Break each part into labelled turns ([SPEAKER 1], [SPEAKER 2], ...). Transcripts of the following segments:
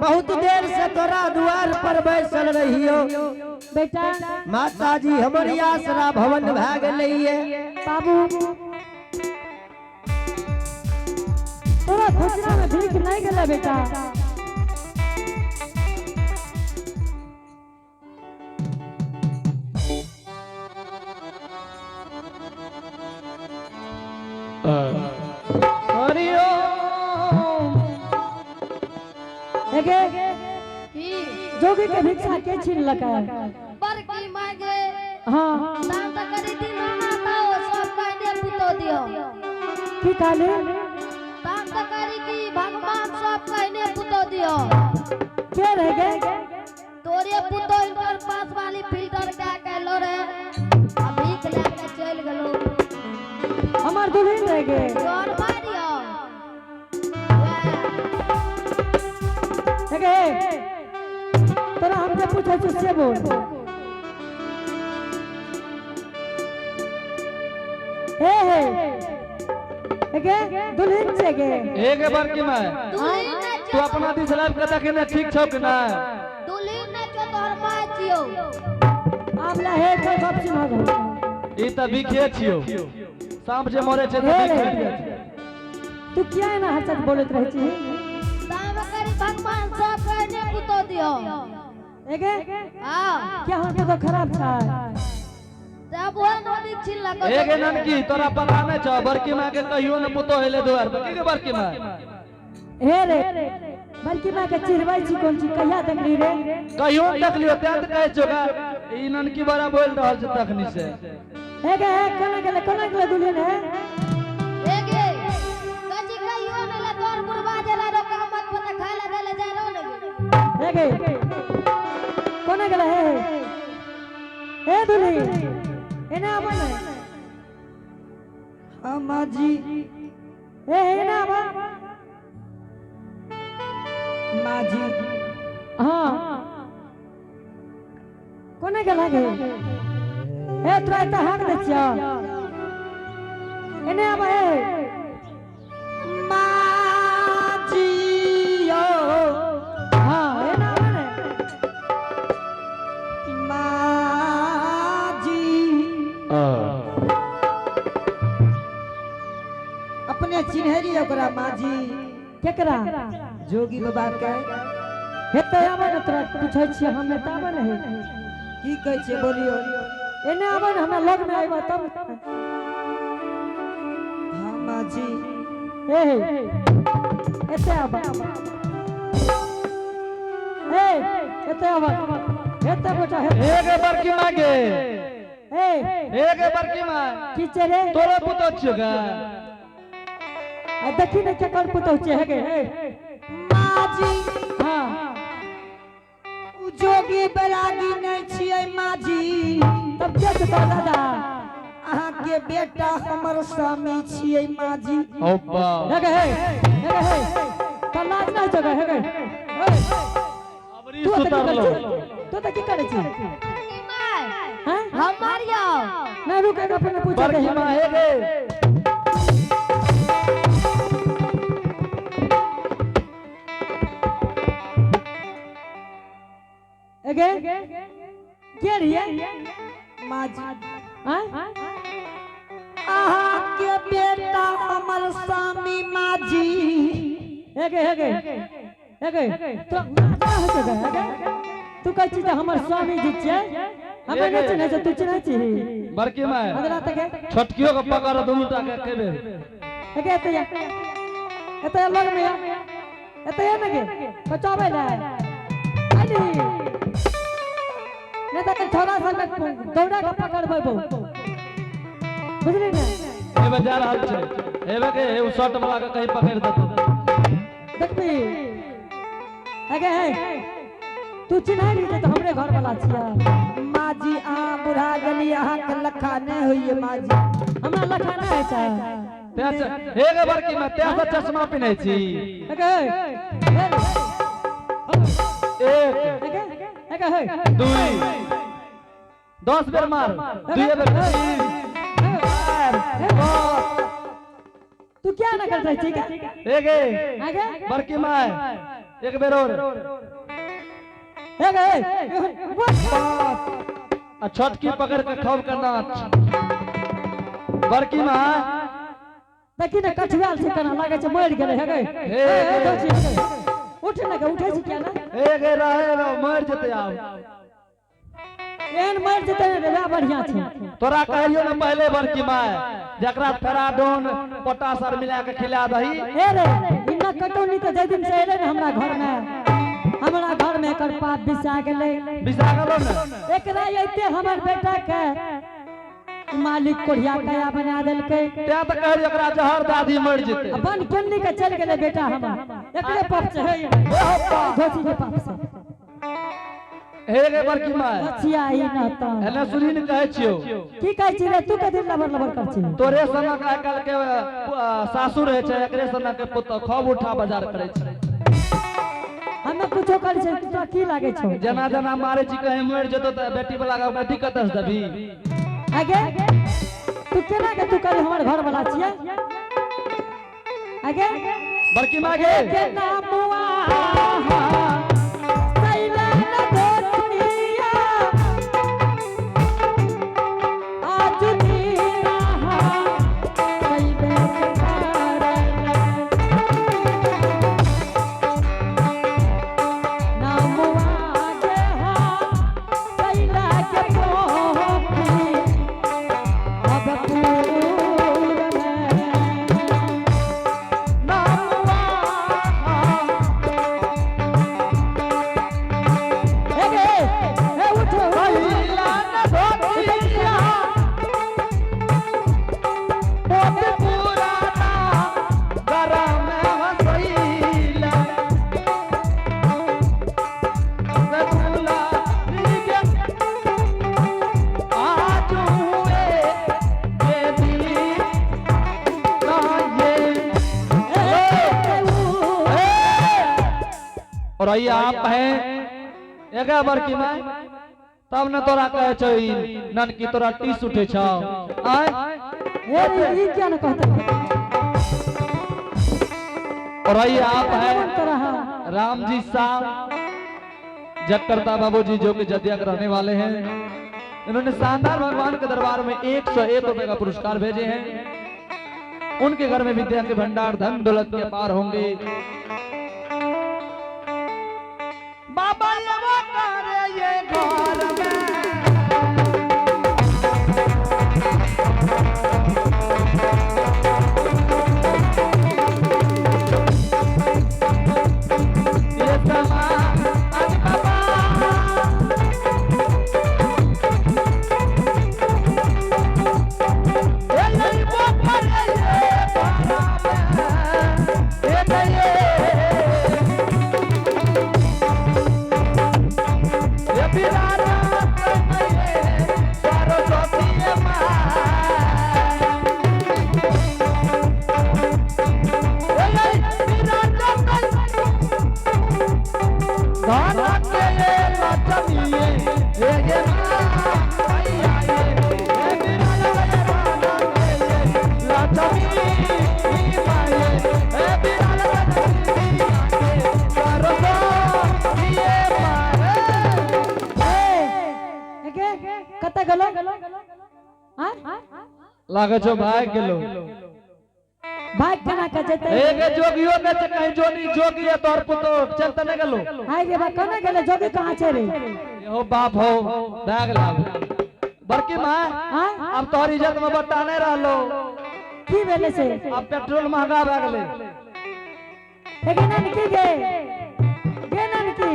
[SPEAKER 1] बहुत देर से तोरा द्वार पर बैसल रहियो।
[SPEAKER 2] बेटा।
[SPEAKER 1] माताजी, हमर आसरा भवन भए गेलैये।
[SPEAKER 2] बाबू, तोरा खोजना में भीख नहीं गेलै बेटा।
[SPEAKER 3] हरिओम।
[SPEAKER 2] एगे।
[SPEAKER 4] की?
[SPEAKER 2] जोगी के भिक्षा के छीनलकै?
[SPEAKER 4] बड़की माय गे।
[SPEAKER 2] हाँ।
[SPEAKER 4] दान तऽ करी दीनानाथ हो, सब कहने पुतो दियो।
[SPEAKER 2] की कहली?
[SPEAKER 4] दान तऽ करी कि भगवान सब कहने पुतो दियो।
[SPEAKER 2] के रह गए?
[SPEAKER 4] तोरे पुतो इनकर पास वाली फिल्टर के कहलो रे आ भीख लए के चलि गेलो।
[SPEAKER 2] हमर दुल्हन रह गए?
[SPEAKER 4] तोहर मारियो।
[SPEAKER 2] एगे, तोरा हम जे पूछै छी से बोल। हे हे, एगे, दुल्हन छै गे?
[SPEAKER 3] एक बड़की माय।
[SPEAKER 4] दुल्हन नहि
[SPEAKER 3] तू
[SPEAKER 4] छियौ।
[SPEAKER 3] अपना दिस लाइव के देखे ने, ठीक छौ कि नहि?
[SPEAKER 4] दुल्हन नहि छियौ, तोहर माय छियौ।
[SPEAKER 2] आब ला हे कोई गप सुना गो।
[SPEAKER 3] ई तऽ बिखे छियौ, सांप जे मरे छै तऽ
[SPEAKER 2] हे
[SPEAKER 3] बिख
[SPEAKER 2] रे।
[SPEAKER 3] हटि जाइ छै।
[SPEAKER 2] तू किया एना हरसत बोलैत रहै छी?
[SPEAKER 4] दान करी भगवान सब कहने पुतो दियो।
[SPEAKER 2] एगे।
[SPEAKER 4] हाँ।
[SPEAKER 2] क्या हम तो खराब छै?
[SPEAKER 4] तब वो नदी छिलक।
[SPEAKER 3] एक ननकी, तोरा पता नहि छौ, बड़की माय के कहियो ने पुतो हेले दुआर पर। की गे बड़की माय?
[SPEAKER 2] हे रे, बड़की माँ के चिढ़बै छी कोन चीज? कहिया देखली रे?
[SPEAKER 3] कहियो ने देखलियो, तें तऽ कहै छियौ गा, ई ननकी बड़ा बोल रहल छै तखनी से।
[SPEAKER 2] हे गे, हे, कोना गेलै, कोना गेलै दुल्हन हे?
[SPEAKER 4] एगे, कची कहियो ने ले, तोर बुढ़बा जे रहो कामत पर तऽ खाय ले देले जाय रहो ने गे।
[SPEAKER 2] हे गे, कोना गेलै? हे हे, दुल्हन, एने आब ने।
[SPEAKER 1] हाँ माँ जी।
[SPEAKER 2] हे हे, एने आब।
[SPEAKER 1] माँ जी।
[SPEAKER 2] हाँ, कोना गेलै गे? हे, तोरा एतऽ हाक दै छियौ, एने आब हे।
[SPEAKER 1] माँ जी यौ।
[SPEAKER 2] हाँ, एने आब ने।
[SPEAKER 1] माँ जी, अपने चिन्हरी ओकरा माँ जी?
[SPEAKER 2] केकरा?
[SPEAKER 1] जोगी बाबा के।
[SPEAKER 2] हेतै, आब ने, तोरा पूछै छियै हम, एतऽ आब ने हे।
[SPEAKER 1] की कहै छियै, बोलियौ।
[SPEAKER 2] एने आब ने, हमरा लग में आइबा तब।
[SPEAKER 1] हाँ माँ जी।
[SPEAKER 2] हे हे, एते आब हे, एते आब, एते बेटा हे।
[SPEAKER 3] एक बड़की माय गे।
[SPEAKER 2] हे।
[SPEAKER 3] एक बड़की माय।
[SPEAKER 2] की छै रे?
[SPEAKER 3] तोरे पुतो छियौ गे?
[SPEAKER 2] आ देखी ने केकर पुतहु छै हे गे हे।
[SPEAKER 1] माँ जी।
[SPEAKER 2] हाँ।
[SPEAKER 1] उ जोगी बैरागी नहि छियै माँ जी।
[SPEAKER 2] तब के छै तोहर दादा?
[SPEAKER 1] अहाँके बेटा हमर स्वामी छियै माँ जी।
[SPEAKER 3] ओ बा।
[SPEAKER 2] हे गे हे, हे गे हे, तोर लाज नहि छौ गे? हे गे हे।
[SPEAKER 3] अबरी
[SPEAKER 2] तू एतऽ की करै
[SPEAKER 3] सुतरलो।
[SPEAKER 2] छी? तू एतऽ की करै छी?
[SPEAKER 4] बड़की माय।
[SPEAKER 2] हैं?
[SPEAKER 4] हम मारियो।
[SPEAKER 2] नहीं, रुक, एक अपने पूछे।
[SPEAKER 3] बड़की माय, हे गे।
[SPEAKER 2] एगे, के रहिए?
[SPEAKER 1] माँ जी।
[SPEAKER 2] हैं?
[SPEAKER 1] अहाँके बेटा हमर स्वामी माँ जी।
[SPEAKER 2] एगे, एगे, एगे, तो माता होइ छै गे? एगे, तू कहै छी जे हमर स्वामी जी छियै, हमे नहि चिन्है छै, तू चिन्है छी?
[SPEAKER 3] बड़की माय।
[SPEAKER 2] अदरा तक।
[SPEAKER 3] छोटकियो के पकड़, दुनू टा के एके बेर।
[SPEAKER 2] एगे, एते या, एते या, लग में या, एते या ने गे, बचाबै ले आइली नहीं तऽ थोड़ा सा दौड़ा के पकड़बै बौ, बुझली ने?
[SPEAKER 3] हेबे जा रहल छै, हेबे के हे, उ शर्ट वाला के कहीं पकड़ देतौ।
[SPEAKER 2] देखबी। एगे हे, तू चिन्है रही तऽ हमरे घर वाला छियै।
[SPEAKER 1] माँ जी, अहाँ बुढ़ा गेली, अहाँके लखा नहि होइए माँ जी।
[SPEAKER 2] हमरा लखा नहि होइ छै।
[SPEAKER 3] तें से हे गे बड़की माय, तें से चश्मा पिन्है छी।
[SPEAKER 2] एगे हे,
[SPEAKER 3] एक।
[SPEAKER 2] एगे, एगे हे।
[SPEAKER 3] दुई, 10 बेर मार, दुइये बेर, तीन, चार, पाँच।
[SPEAKER 2] तू क्या नकल रहै छी?
[SPEAKER 3] हे गे।
[SPEAKER 2] आगे।
[SPEAKER 3] बड़की माय। एक बेर और
[SPEAKER 2] हे गे
[SPEAKER 3] आ छोटकी पकड़ के खब के नाच बड़की माँ
[SPEAKER 2] देखी ने कठुआल छै केना लागै छै मरि गेलै हे गे
[SPEAKER 3] हे
[SPEAKER 2] हे धोची हे गे। उठ ने गे उठै छी किया ने
[SPEAKER 3] हे गे रहे रहो मर जेते आब
[SPEAKER 2] एहन मरि जेतै ने वएह बढ़िया छै
[SPEAKER 3] तोरा कहलियो ना पहले बड़की माय जकरा थेराडोन पोटास आर मिला के खिला दही
[SPEAKER 2] हे रे ई न कटौनी तऽ जाहि दिन से एलै ने हमरा घर में एकर पाप बिसा गेलै
[SPEAKER 3] बिसा गेलो ने
[SPEAKER 2] एकरा अइते हमर बेटा के मालिक कोढ़िया कया बना देलकै
[SPEAKER 3] तें तऽ कहलियो एकरा जहर दादी मर जेते
[SPEAKER 2] आ बन केन्नी के चलि गेलै बेटा हमर एकरे पाप से हे धोती के पाप से
[SPEAKER 3] हे गे बड़की माय
[SPEAKER 2] बचिया ई न तऽ
[SPEAKER 3] एने सुनी ने कहै छियो
[SPEAKER 2] की कहै छी रे तू कथी लबर लबर कर छी
[SPEAKER 3] तोरे सनक आइ काल्हि के सासुर रहै छै एकरे सनक के पुतोह खब उठा बाजार करै छै
[SPEAKER 2] हमे कुछो करै छै तोरा की लागै छौ
[SPEAKER 3] जेना जेना मारै छी कहीं मरि जेतो तऽ बेटी वाला के बेटी कतऽ से देबही
[SPEAKER 2] आगे तू केना के तू करे हमर घर वाला छियै आगे
[SPEAKER 3] बड़की माय गे
[SPEAKER 2] के नामुआ सैला न धोतिया आज नीरा कैबे नामुआ के हा सैला के पोखी अब पूर में ए गे, ए उठ, उठ। ए, उठ।
[SPEAKER 3] और ये आप हैं एक बड़की माय तब न तोरा कहे छौ ई ननकी तोरा टीस उठे छौ आय
[SPEAKER 2] ए रे, ई किया न कहतै?
[SPEAKER 3] और ये आप हैं
[SPEAKER 2] तोरा हाँ।
[SPEAKER 3] राम जी साहब जगकर्ता बाबू जी जो कि जदिया के रहने वाले हैं इन्होंने शानदार भगवान के दरबार में 101 रुपए का पुरस्कार भेजे हैं उनके घर में विद्या के भंडार धन दौलत के पार होंगे बाबा ये वो करे ये घर में ये समा आज बाबा ए ये वो करे ये बाबा ए ये ये बिराना ये सरस्वती माँ
[SPEAKER 2] ए, ए गे, कतऽ गेलौ? आँय?
[SPEAKER 3] लागे छो भाग गेलो
[SPEAKER 2] भाग केना के जेतै?
[SPEAKER 3] एगे जोगियो ने छै कहीं जोनी जोगी है तोर पुतो चल त नहीं गेलो
[SPEAKER 2] आइ रे बा, केना गेलै? जोगी कहाँ छै रे?
[SPEAKER 3] हो बाप हो भाग लाभ बड़की माँ
[SPEAKER 2] आँय?
[SPEAKER 3] अब तोहर इज्जत में बट्टा नहीं रहलो
[SPEAKER 2] की भेलै से?
[SPEAKER 3] अब पेट्रोल महंगा भए गेलै
[SPEAKER 2] ए गे ननकी गे, गे ननकी।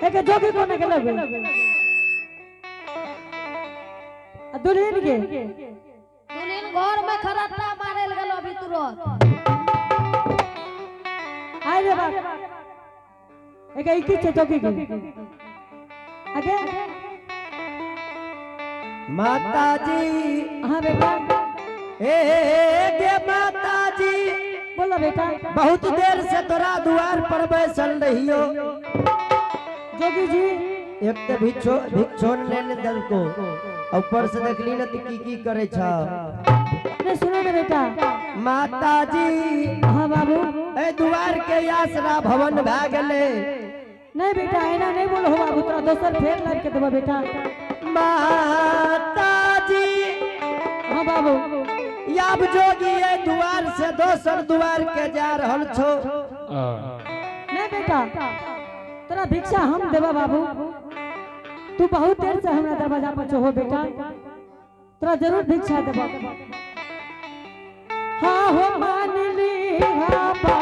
[SPEAKER 2] ए गे जोगी कोना गेलै गे? आ दुल्हन गे
[SPEAKER 4] दुल्हन घर में खरट्टा मारे गेलो अभी तुरंत
[SPEAKER 2] आइ रे बाप ए गे ई की छै जोगी गे आगे
[SPEAKER 5] माता जी
[SPEAKER 2] हाँ बेटा
[SPEAKER 5] हे गे माता जी
[SPEAKER 2] बोलो बेटा
[SPEAKER 5] बहुत देर से तोरा द्वार पर बैसल रहियो
[SPEAKER 2] जोगी जी
[SPEAKER 5] एक तो भिक्षो भिक्षोन लेने दल को ऊपर से देखली ना तू की की करे छ
[SPEAKER 2] एने सुनो ना बेटा।
[SPEAKER 5] माता जी।
[SPEAKER 2] हाँ बाबू।
[SPEAKER 5] ए दुआर के आसरा भवन भा गेले।
[SPEAKER 2] नहीं बेटा एना नहीं बोलो हो बाबू, तोरा दोसर फेर लाब के देबो बेटा।
[SPEAKER 5] माता जी।
[SPEAKER 2] हाँ बाबू।
[SPEAKER 5] याब जोगी ए दुआर से दोसर दुआर के जा रहल छो।
[SPEAKER 2] नहीं बेटा तोरा भिक्षा हम देबा बाबू, तू बहुत देर से हमरा दरवाजा पर छो बेटा, तोरा जरूर भिक्षा देबा। हाँ हो मान ली बाबा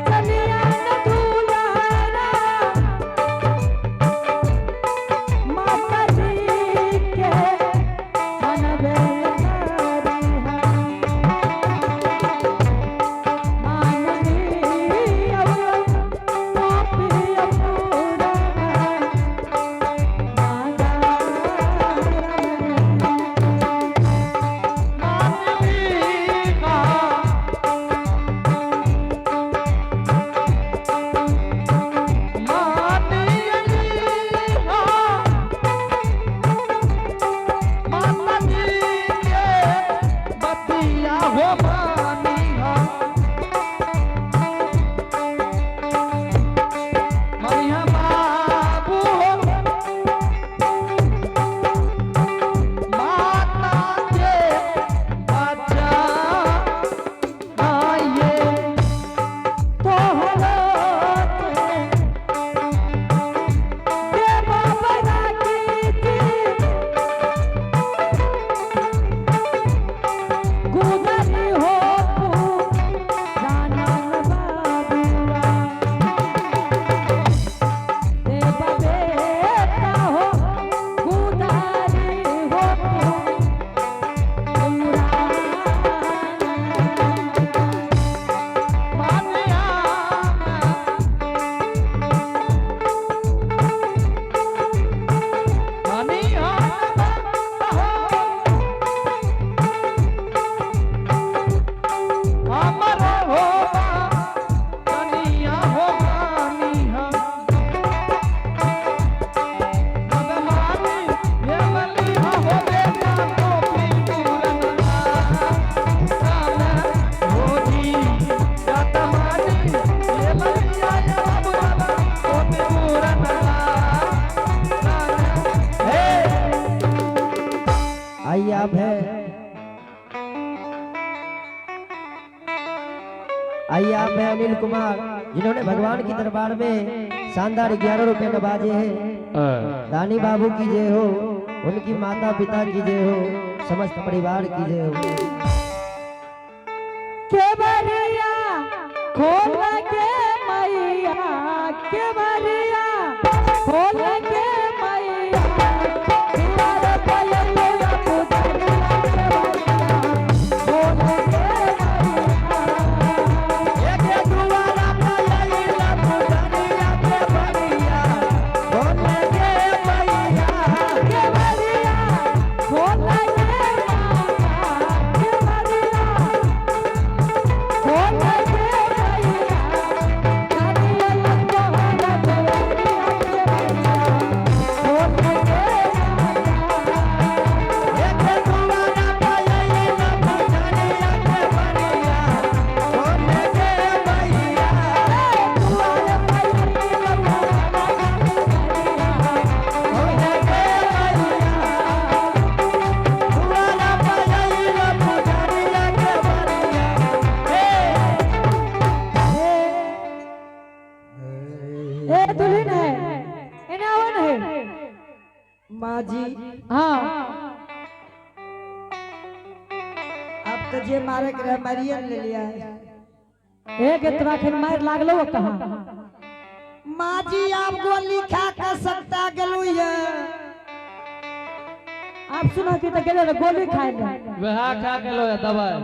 [SPEAKER 2] सनिया न दुलारा, माता जी के मनबे करिहा। मान ली अब टोपी पूरा
[SPEAKER 5] आइए आप है, आइए आप है अनिल कुमार, जिन्होंने भगवान की दरबार में शानदार 11 रुपए नवाजे हैं। दानी बाबू की जय हो, उनकी माता पिता की जय हो, समस्त परिवार की जय हो।
[SPEAKER 2] केवड़िया खोल के मैया, केवड़िया खोल के मैया, दुआर पर लोया पुजरिया, केवड़िया खोल के मैया।
[SPEAKER 5] एक दुआरा पर आइला पुजरिया, केवड़िया खोल के मैया।
[SPEAKER 2] केवड़िया खोल के मैया, केवड़िया खोल के मैया, कानिया लंगोरा केवड़िया, केवड़िया खोल के मैया।
[SPEAKER 5] एक दुआरा पर आइला पुजरिया, केवड़िया खोल के मैया।
[SPEAKER 2] दुआर पर लोया
[SPEAKER 5] खोल के मैया। दुआरा पर आइला पुजरिया, केवड़िया।
[SPEAKER 2] ए दुल्हन है, एने आवन है।
[SPEAKER 1] माँ जी।
[SPEAKER 2] हाँ।
[SPEAKER 1] अब तो जे मारे के रहे मारिए ले लिया है।
[SPEAKER 2] एक तोरा खन मार लागलो कहाँ?
[SPEAKER 1] माँ जी आप गोली खा के सकता गेलू ये।
[SPEAKER 2] आप सुनो कि तो गेलो रे गोली खाए ले।
[SPEAKER 3] वह खा के लो दवाई।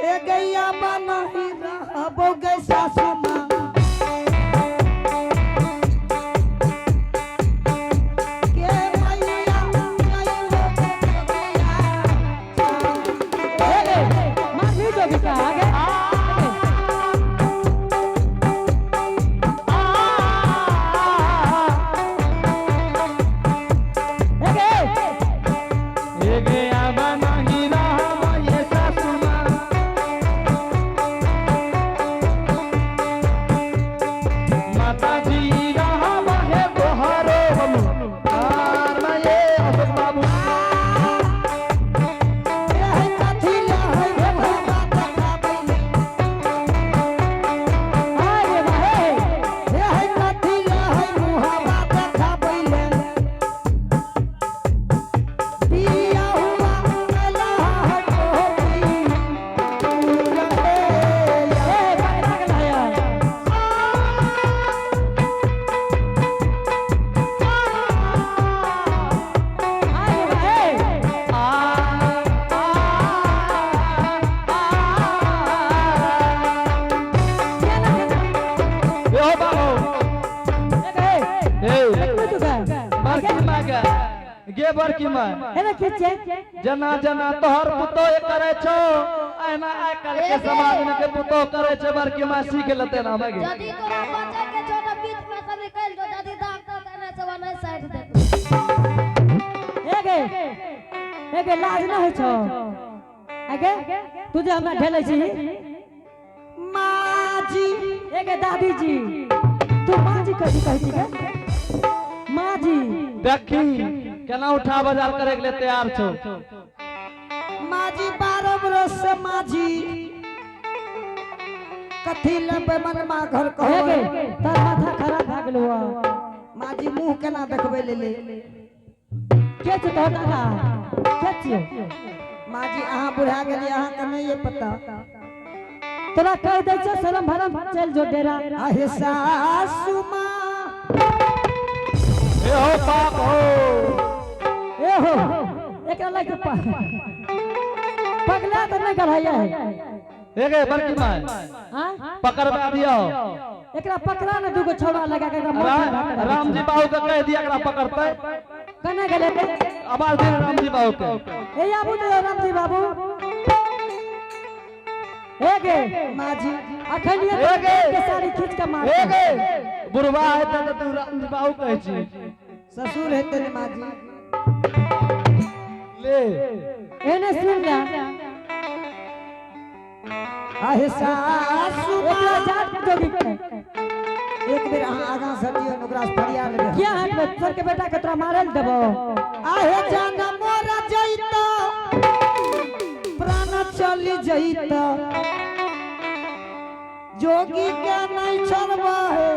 [SPEAKER 1] ए गैया बनही रहबो गै सासू माँ। के मैया गैयो के
[SPEAKER 2] ए मार भी जो भी का आगे। ए
[SPEAKER 3] गे बड़की माय
[SPEAKER 2] हे देखी छे
[SPEAKER 3] जना जना तोहर पुतोह करे छो एना आइ काल्हि के समाज में के पुतोह करे छे बड़की माय सीख लेते ना मगे।
[SPEAKER 4] यदि तोरा बचे के छौ त बीच में से निकल जो, यदि डॉक्टर कहने से वो नहीं साइड देतो।
[SPEAKER 2] ए गे ए गे लाज न होइ छौ आगे तू जे हमरा ढेलै छी
[SPEAKER 1] माँ जी।
[SPEAKER 2] ए गे दादी जी तू माँ जी कथी कहै छी गे माँ जी?
[SPEAKER 3] देखी केना उठा बाजार करे के लिए तैयार छो।
[SPEAKER 1] माँ जी 12 बरस से माँ जी कथी लेबै मनमा घर
[SPEAKER 2] ए
[SPEAKER 1] कहो।
[SPEAKER 2] गे तोर माथा खराब भए गेलौ।
[SPEAKER 1] माँ जी मुँह केना देखबै लेले?
[SPEAKER 2] के छै तोहर दादा? के छियौ?
[SPEAKER 1] माँ जी अहाँ बुढ़ा गेलियै, अहाँके नहीं ये पता।
[SPEAKER 2] तोरा कहि दै छियौ शरम भरम चलि जो डेरा।
[SPEAKER 1] आहे सासू माँ।
[SPEAKER 3] ए हो बाप हो।
[SPEAKER 2] ए हो एकरा लाग के पगला तऽ नहि गढ़ैया है।
[SPEAKER 3] ए गे बड़की माय
[SPEAKER 2] हाँ
[SPEAKER 3] पकड़वा दियो।
[SPEAKER 2] एकरा पकड़ा ने दूगो छौड़ा लगा के एकरा माथा भाग करा।
[SPEAKER 3] रामजी बाबू के कह दिया एकरा पकड़ते।
[SPEAKER 2] कने गेलै?
[SPEAKER 3] आवाज दे रामजी बाबू के।
[SPEAKER 2] ए आबू तो रामजी बाबू। ए गे
[SPEAKER 1] माँ जी।
[SPEAKER 2] अखन ये
[SPEAKER 3] ए गे।
[SPEAKER 2] के साड़ी खींच के मार।
[SPEAKER 3] ए गे बुढ़वा है त तू रामजी बाबू कहै छी।
[SPEAKER 1] ससुर हेतै ने माँ जी।
[SPEAKER 3] ले
[SPEAKER 2] एने सुन ले।
[SPEAKER 1] आहे सासू
[SPEAKER 2] एकरा
[SPEAKER 1] माँ।
[SPEAKER 2] जात जोगी के
[SPEAKER 1] एक बेर अहाँ आगाँ सटियौ ने ओकरा से फरिया लेबै।
[SPEAKER 2] किया हटबै? तोर के बेटा के तोरा मारल देबो।
[SPEAKER 1] आहे जान मोरा जैता प्राण चली जैता जोगी के नहीं छोड़बा है।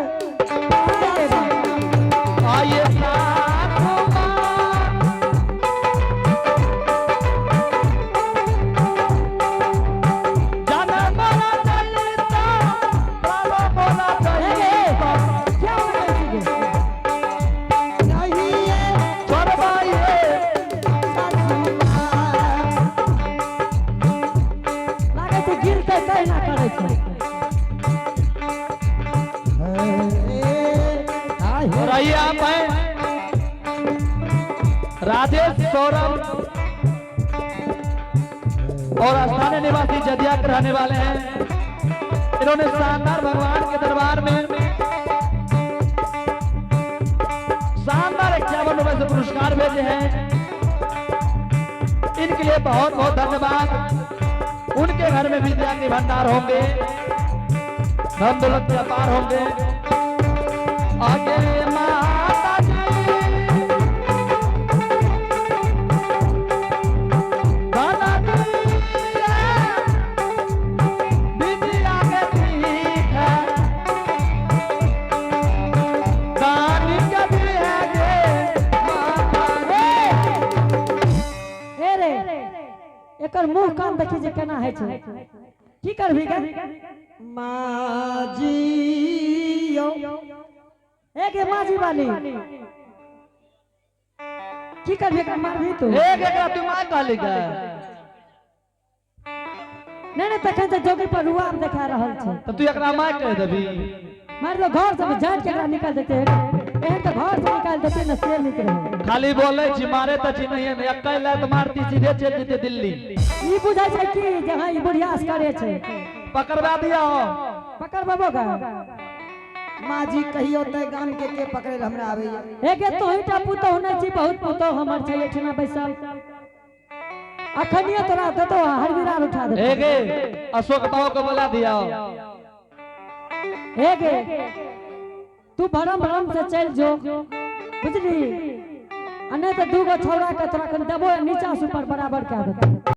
[SPEAKER 3] आइए सासू माँ। जान मोरा जैता प्राण मोरा
[SPEAKER 2] ए गे
[SPEAKER 3] जैता
[SPEAKER 2] क्या हो गई छी गे?
[SPEAKER 1] नहीं ये
[SPEAKER 3] छोड़बा ये
[SPEAKER 1] सासू माँ।
[SPEAKER 2] लागै छै गिरतै तहिना करै छै।
[SPEAKER 3] और आइए आप हैं राजेश सौरभ और स्थानीय निवासी जदिया के रहने वाले हैं। इन्होंने शानदार भगवान के दरबार में शानदार 51 रुपए से पुरस्कार भेजे हैं। इनके लिए बहुत बहुत धन्यवाद। उनके घर में विद्या के भंडार होंगे, धन दौलत व्यापार होंगे। आगे माता जी दादा जी विद्या के ठीक है दानी के भी है गे माता जी।
[SPEAKER 2] ए रे एकर मुंह कान देखी जे केना होइ छै। की करबी गे?
[SPEAKER 1] माँ जी यौ।
[SPEAKER 2] ए गे माँ जी वाली की करबी? एकरा मारबी तू?
[SPEAKER 3] एक एकरा तू मां कहली गे?
[SPEAKER 2] नहीं नहीं तखन से जोगी पर रुआब देखा रहल छै।
[SPEAKER 3] तो तू एकरा मां कह देबी?
[SPEAKER 2] मार दो घर से झाट के एकरा निकाल देते। एहन तो घर से निकाल देते न से निक रहे।
[SPEAKER 3] खाली बोले छी मारे त छी नहीं ने अक्कै लात मारती सीधे चल जेते दिल्ली।
[SPEAKER 2] ई बुझै छै कि जे हां ई बुढ़िया करे छै।
[SPEAKER 3] पकड़वा दिया हो।
[SPEAKER 2] पकड़बो गा?
[SPEAKER 1] माँ जी कहियो ते गाम के पकड़े हमरा आबैया।
[SPEAKER 2] ए गे तोही टा पुतोह नै छी, बहुत पुतोह हमर छै एठना बैसल। अखनियो तोरा देतो हरबिरार उठा देतो।
[SPEAKER 3] ए गे अशोक बाबू को बोला दिया।
[SPEAKER 2] ए गे तू भरम भरम से चल जो बुझली, आ नहीं तो दूगो छौड़ा के तोरा कन देबो नीचा से ऊपर बराबर कए देतो।